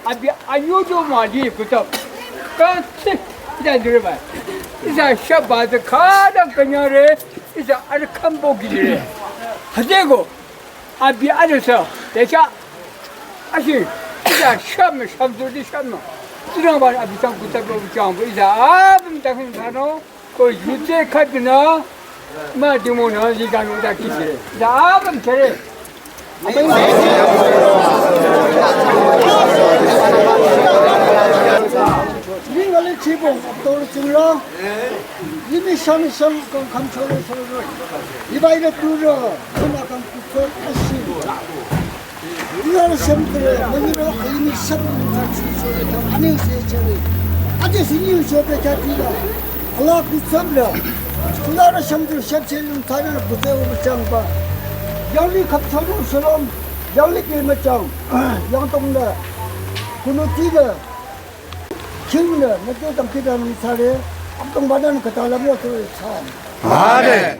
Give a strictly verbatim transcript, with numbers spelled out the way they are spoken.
Abi ayojo madi kutab. Kasi, ida diriba. Isa shaba de kada kanyare. Isa arkambo gidire. Hadego. Abi adasa. Techa. Asi. Isa sham sham duri sham. Tinaba abi sang kutab lo chang. Isa abim takin thano. Ko yuje khatna, ma dimo na yi gano da kisi. Da abam kere. Ni ngale chibong, tol chingla. Ni mi sang sang kong kam cholo cholo. Ibai na tu ro, kuma kam tu ro, asi. Yar semtre, mani ro khayini sab tar chu so le tam ani se chale. Ade sini so pe cha ti la. Ala ku sab la. Yar semtre sab che lung thana bu te u chang ba. Yang li khap chang u shalom. Yang li ke ma chang. Yang tong la. Kunu ti la. King la, na te tam ki dan ni thare. Am tong ba dan ka ta la mo to chan. Amen.